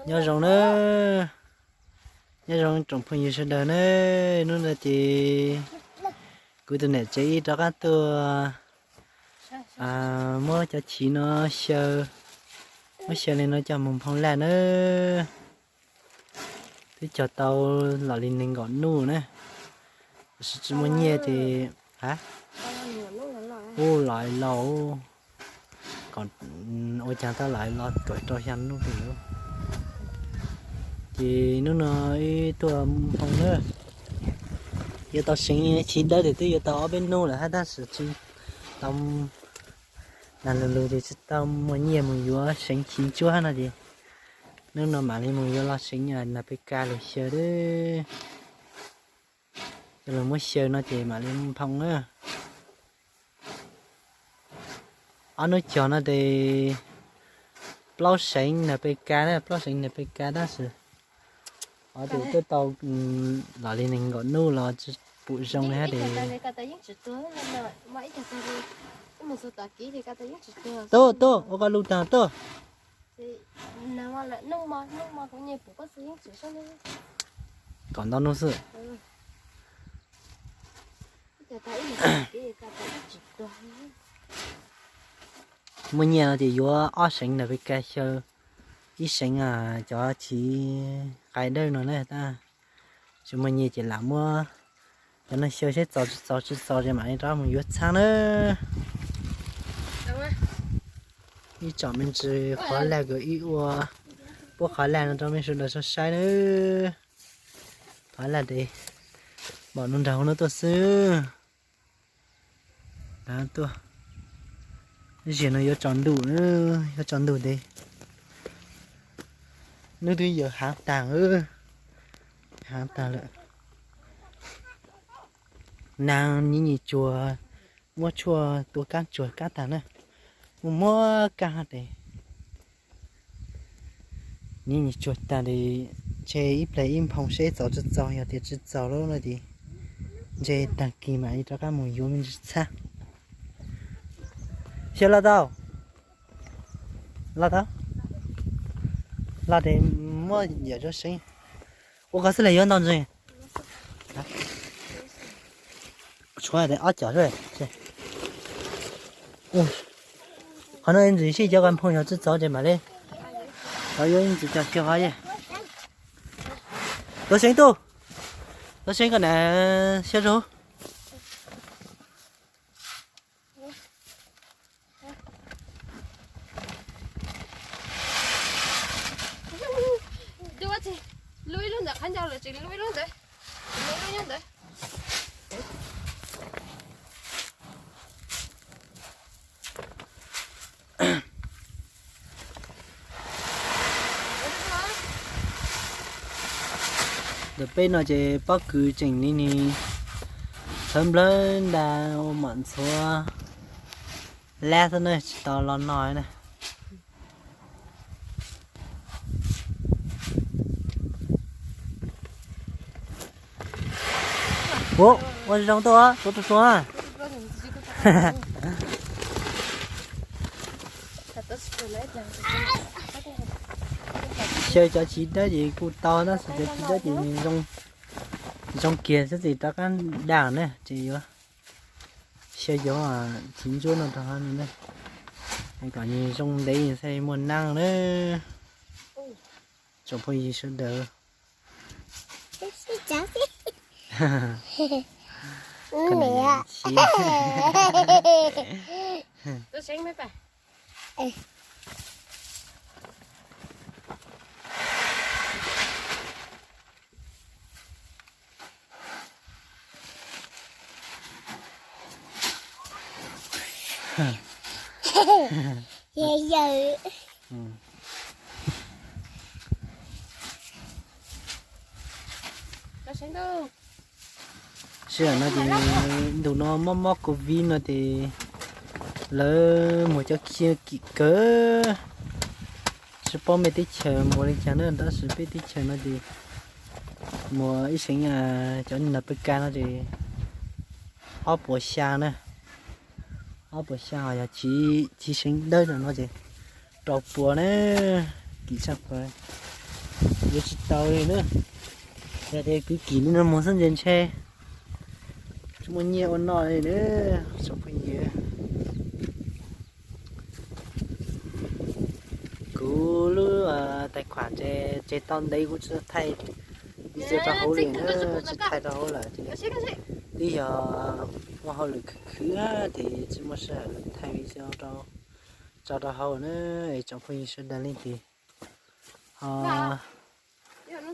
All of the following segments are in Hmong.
Nyob zoo na, nyob zoo tsoom phooj ywg sawv daws na. Hnub no ces kuv tus niam tsev ib rov qab tuaj muab cov chiv no xyaw, muab xyaw li no coj mus nphoo laj na. Twb cog tau los li nees nkaum nub na, tab sis tsis muaj nyiaj ces, a, ub, los los, kom ua caag tab los los kaum rau xya nub li. Ces hnub no wb tuaj nphoo na, yuav tau seev chiv dawb ces twb yuav tau ob peb nub lawm hab tab sis tsis tau, nag lug lug ces tsis tau muaj nyiaj mus yuav seev chiv ntsuab no ces hnub no mam li mus yuav los seev N P K lug xyaw. Coj lug muab xyaw no ces mam li nphoo na. Ob hnub cog no ces plaub seev N P K na, plaub seev N P K tab sis ob tug twb tau los li nees nkaum nub los tsis pum zoo li hab ces tuaj, tuaj, ua koj lug taag tuaj. Kaum ntau nub xwb. Muaj nyiaj no ces yuav ob seev N P K xyaw, ib seev cov chiv qai dawb no na. Tab tsis muaj nyiaj ces lam muab cov no xyaw seb txaus tsis txaus, tsis txaus ces mam li rov mus yuav txhab na. Ib tsoom me ntsis qhov laj kws ib ua, puab qhov laj no rau mej sawv daws saib na. Qhov laj ces npaum no nraag huv no tuaj xwb. Tuaj, ziag no yuav tsaus ntuj, yuav tsaus ntuj ces nub twb yog haav taag, haav taag lawm. Naag nyiv nyim tsuag, muab tshuaj tua kaab tsuag kaab taag na, muab muab kaab tes. Nyiv nyim tsuag taag ces ntshe ib plag ib nphoo seb txaus tsis txaus, yog tias tsis txaus lawm no ces ntshe taag kis mam li rov qab mus yuav me ntsis txhab. Xyaw los tau, los tau, los tes muab yam zoo seev. Ua koj xwb los yuav ntau ntsis. Tshuav ob cov xwb. Qhov no ib ntsis sib cov koj nphoo yog tsis txaus ces mam li, tau yuav ib ntsis cov xyaw hov ye. Tuav seev tuaj, tuav seev koj na, xyaw zoo. Ntawm peb no ces pob kws tseem li nis, txhawv nplawg nta ua mam ntxhuav lab xwb na, tsis tau los no na. Ua zoo tuaj, tuav tuav tuav. Xyaw cov chiv dawb ces kuj tau tab sis cov chiv dawb ces zoo kiag xwb ces rov qab dam na ces yuav xyaw cov chiv ntsuab no rau hauv no na, kom nws zoo ntev thiaj muaj naab na. Tsoom phooj ywg sawv daws, Sij hawm no ces ntu no mob mob covid no ces lawv muag cov khia kim kawg, tsis paub mej teb chaws muag li cas na, tab sis peb teb chaws no ces muag ib seev cov N P K no ces ob puas xya na, ob puas xya, yog chiv seev dawb no ces rau puas na, kim tshaj plaws. Yuav tsis tau li na. Yog tias kwv Kim li no mus xwb ntshe ntshe tsis muaj nyiaj ua noj li na tsoom phooj ywg. Kuv lub tais khuam ces tseem tau ntev kuv tsis thaij video rau hauv li na, tsis thaij rau hauv lawm ces twb yog muaj hauj lwm khwv khwv ces tsis muaj sij hawm thaij video rau tso rau hauv na. Es tsoom phooj ywg sawv daws leej twg ho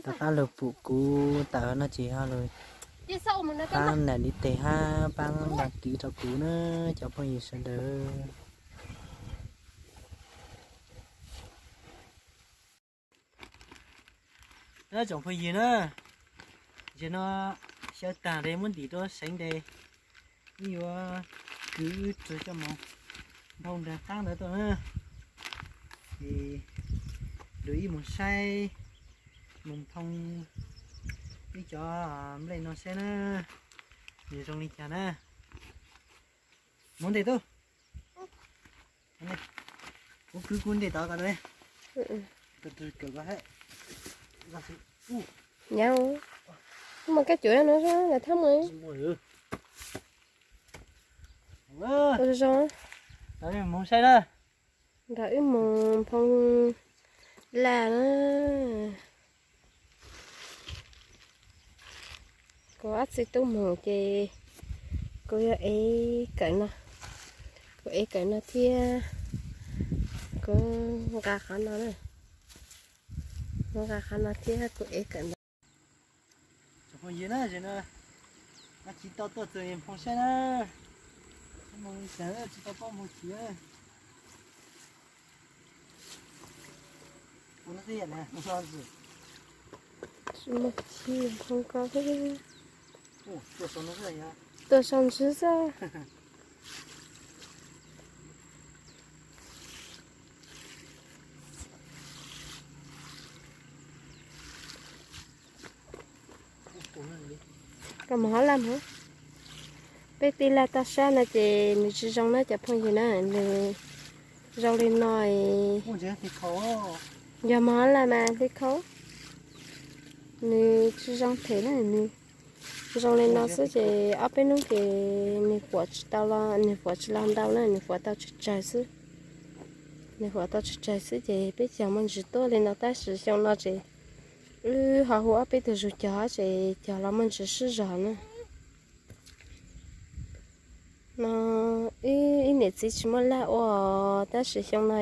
rov qab los pum kuv tawm no ces ho los pab nias li tes hab pab nqa kiv rau kuv na cov phooj ywg sawv daws. Tsoom phooj ywg na, ntawm no xyaw tag tes muab ntim rau seev tes wb yuav kwv wb rua coj mus nphoo nraag qaab ntawd tuaj na. Es lug wb mus saib, mus nphoo wb cov nplej no saib na, nws zoo li cas na. Mus ntes tub. Kuv kwv kuv ntes tod ko. Nyob, mus kab cuam no, lawv thab mus. Zoo, nrog wb mus nphoo laj na. Kuv ob txiv tub mus ces kuv yuav ev kawm no, kuv ev kawm no thiab kuv nqa qhov no, kuv nqa qhov no thiab kuv ev kawm ntawd. Tsoom phooj ywg na, no tsis tau tuaj txog nphoo saib na, mus xyov tsis tau paub mus tsis. Tsis muaj txij nphoo ko, tuaj sau ntswb xwb. Koj mus hauv laj mus. Peb tij laj toj sab no ces nws tsis zoo na cov phooj ywg na, nws zoo li no. Yog mus hauv laj mas hli khaub, nws tsis zoo them na, nws zoo li no xwb ces ob peb hnub ces nws huam tsis tau los, nws huam tsis los ntau na, nws huam tau tsawg tsawg xwb. Nws huam tau tsawg tsawg xwb ces peb cog muaj ntsis tuaj li no tab sis xyoo no ces wb ho hu ob peb tug zug cog ces cog los muaj ntsis sib zog na. No ib niam txiv tsis muaj laj ua tab sis xyoo no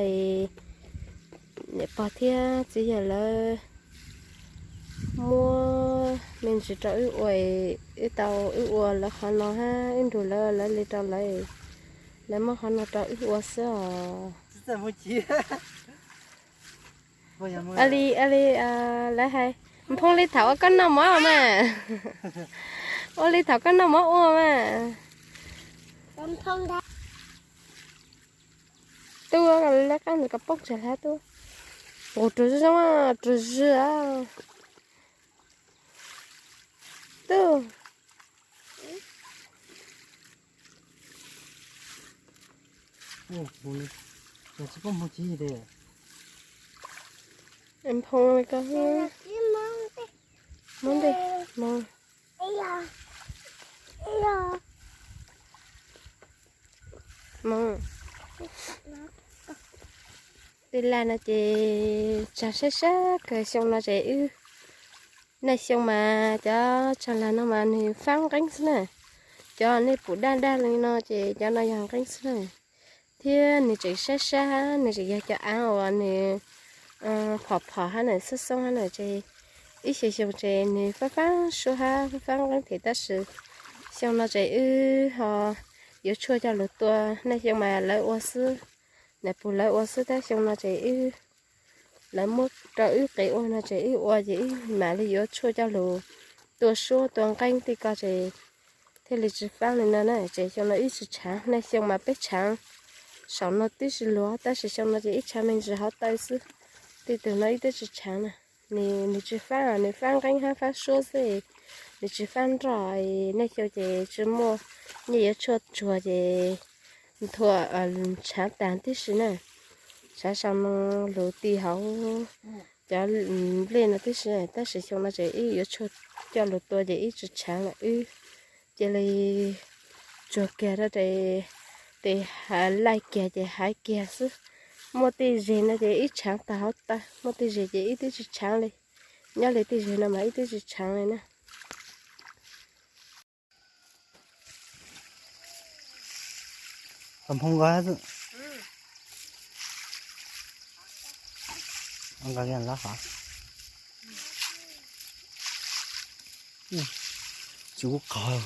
niam pog thiab txiv yawg lawv muab me ntsis rau wb ua, wb tau wb ua lawv qhov no hab wb nrug lawv, lawv li rau lawv, lawv muab qhov no rau wb ua xwb os. Li, li lawv hais, nphoo li thaum ua koj noj mov mas, ua li thaum koj noj mov ua mas. Tub, lawv qab ntawd koj poob tsag hlab tub. Nqus rua zoo, rua zig. Tub, nphoo li ko, muab nte, moog. Tij laj no ces tsag sab sab kawg xyoo no ces wb, niaj xyoo mas cov tsag lag no mas nws faab nqeeb xwb na. Cov nej pum daj daj li no ces cov no yog nqeeb xwb na. Thiab nws tseem sab sab, nws tseem yog cov aav uas nws phom phom hab na, xoob xoob hab na ces ib xyoos xyoo ces nws faab faab suab hab faab faab nqeeb thiab tab sis xyoo no ces wb ho yuav tshuaj coj lug tua. Niaj xyoo mas lawv ua xwb, niam pug lawv ua xwb tab xyoo no ces wb, lawv muab rau wb qev ua no ces wb ua ces wb mam li yuav tshuaj coj lug tua suab tua nqeeb tej ko ces thiaj li tsis faab li no na. Ces xyoo no wb tsis tshaav, niaj xyoo mas peb tshaav saum no tib si luag tab sis xyoo no ces wb tshaav me ntsis hauv taw xwb. Tej tug no wb twb tsis tshaav na. Nws, nws tsis faab, nws faab nqeeb hab faab suab xwb, nws tsis faab nroj. Niaj xyoo ces tsis muaj nyiaj yuav tshuaj tsuag ces nthua tshaav taag tib si na. Tshaav saum no lug ti hauv cov nplej no tib si, tab sis xyoo no ces wb yuav tshuaj coj los tua ces wb tsis tshaav lawm, wb cia li tsuag kiag rau ces laij kiag ces haiv kiag xwb. Muaj tej zeg no ces wb tshaav tag hauv taw, muaj tej zeg ces wb twb tsis tshaav li. Nyob li tej zeg no mas wb twb tsis tshaav li na. Kom nphoo nqa xwb. Nqa kiag lawm hov. Tsis kuj qhov.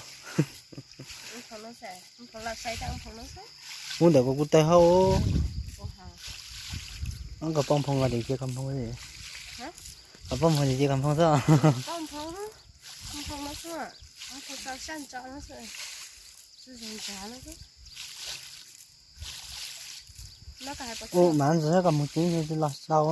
Ub ntawm kuv kuv taw hauj. Kom poj nphoo nqa ces cia kom nphoo. Kom poj nphoo ces cia kom nphoo xwb. Ub mas ntxim kom mus ceev los sau.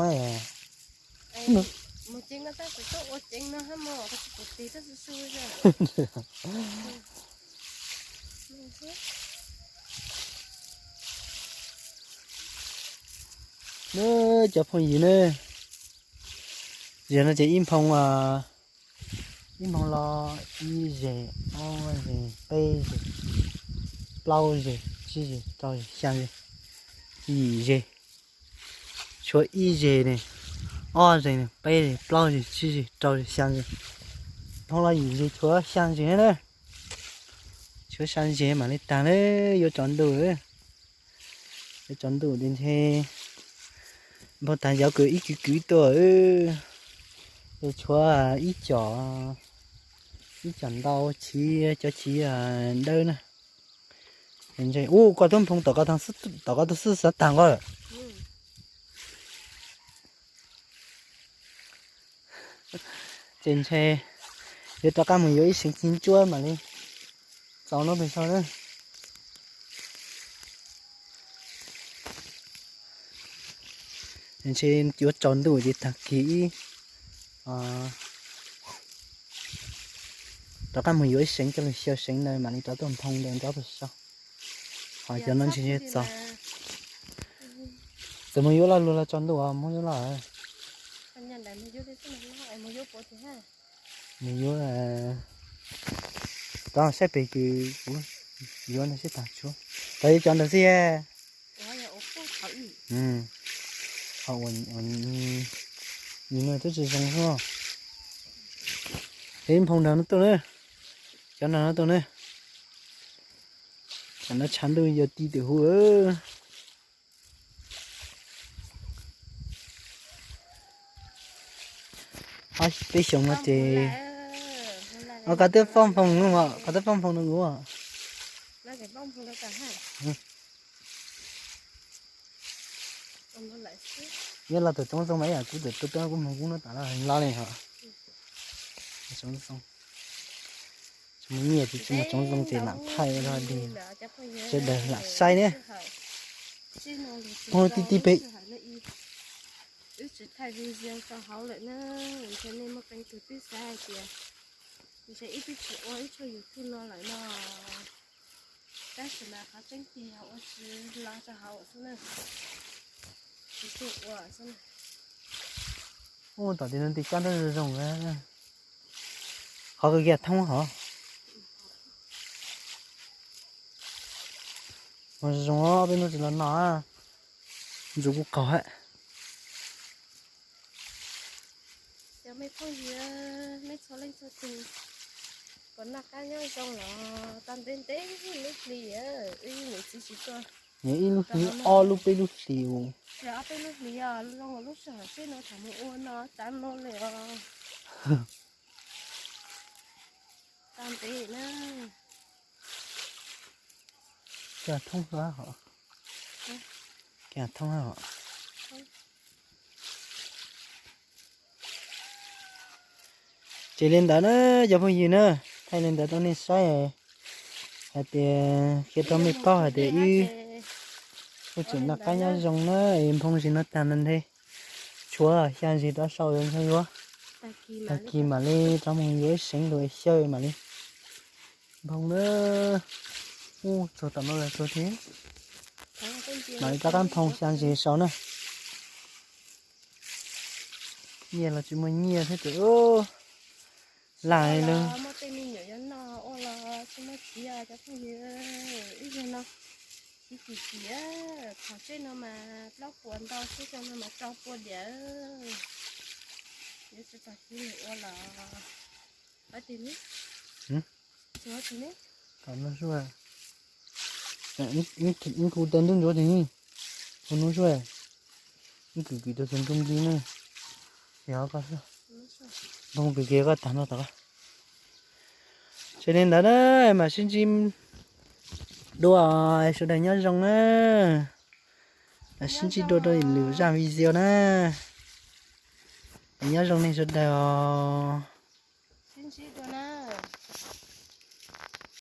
Cov phooj ywg na, zaum no ces ib nphoo, ib nphoo los ib zeg, ob zeg, peb zeg, plaub zeg, tsib zeg, rau zeg, xyaa zeg, yim zeg. Tshuav ib zeg ne, ob zeg ne, peb zeg, plaub zeg, tsib zeg, rau zeg, xyaa zeg. Nphoo los yim zeg, tshuav xyaa zeg na. Tshuav xyaa zeg mam li tag na, yuav tsaus ntuj. Yuav tsaus ntuj ces ntshe nphoo tag cov kws ib kwv kwv tuaj, ces tshuav ib co, ib co ntau chiv, cov chiv dawb na. Ua koj tub nphoo tom koj tug xwb xav tag nqo lawm. Ces ntshe yuav rov qab mus yuav ib seev cig ntsuab mam li txaus no pes sau na. Ntshe yuav tsaus ntuj ces tag kis ib, rov qab mus yuav ib seev coj lug xyaw seev ntawd mam li rov tuaj nphoo ntawd nrov tuaj sau. Ho cov no ntshe txaus. Txawm mus yuav loj lug los tsaus ntuj os, mus yuav loj. Mus yuav, rov saib pem kws kuv yuav no seb tag tsuav. Tau yuav cov ntawd xwb. Yim no twb tsis zoo xwb. Ces nphoo nrag no tuaj na, cov nrag no tuaj na. Tam no tshav ntuj yuav ti tim huv. Peb xyoo no ces, koj twb poj nphoo no kuv. Yog los tawm tsoov zoo mas ib yam kuv tawm tuaj tuaj kuv moog kub no tas los los li hos. Tsis muaj nyiaj ces tsis muaj tsoov zoo ces lam thaij ua li sawv daws lam saib ne. Moog ti ti pem. Wb tsis thaij video rau hauv lawm na, ntshe nej muaj qee tug twb xav hais tias ntshe wb twb tsis ua ib tshooj YouTube no lawm no. Tab sis mas qhov tseeb tiag yog ua tsis los rau hauv xwb na. Tsis tuaj ua xwb na. Ub, tom tim no tim kab nrab zoo zoo, qhov kawg kiag thoob hov. Mus zoo, peb hnub tsis los no, ntxuav kuv qaug hab. Cov me phooj ywg, mej txhua leej txhua tug puas noj qab nyob zoo los? Tau ntev ntev lub hli, wb niam txiv tsis tuaj. Nyob ib lub hli, ob lub peb lub hlis. Ob peb lub hlis os, zoo lub sij hawm peb no thaum mus ua no tsav no li os. Tau ntev na. Kiag thoob hab hos. Kiag thoob hab hos. Ces li ntawd na cov phooj ywg na, thaij li ntawd rau nej saib hais tias, qhia rau mej paub hais tias wb kuj tseem noj qab nyob zoo na, es nphoo zis no tag nthe, tshuav xyaa zis rov sau yuav ntshai yuav. Tag kis mam li rov mus yuav ib seev lug xyaw mam li nphoo na. Ub, txug tom no lawm txug thiab. Mam li rov qab nphoo xyaa zis sau na. Nyiaj los tsis muaj nyiaj thiab ces lam li lawm. Muaj tej me nyuam yuav noj ua los tsis muaj txiv os cov phooj ywg. Ib zaug no txiv kim kim, thaum tseb no mas plaub puas ntau, tseb xyoo no mas rau pua diam. Yuav tsis tau txiv ua los. Ib kuv tau ntuj ntsuab ces ib kuv nub zuaj, ib kwm kwm rau txog ntuj nti na. Ces ho koj, npoo kwv kiag koj tag no tom. Ces li ntawd na, mam sib ntsib dua, sawv daws nyob zoo na. Mam sib ntsib dua rau lwm zaj video na. Nyob zoo nej sawv daws os.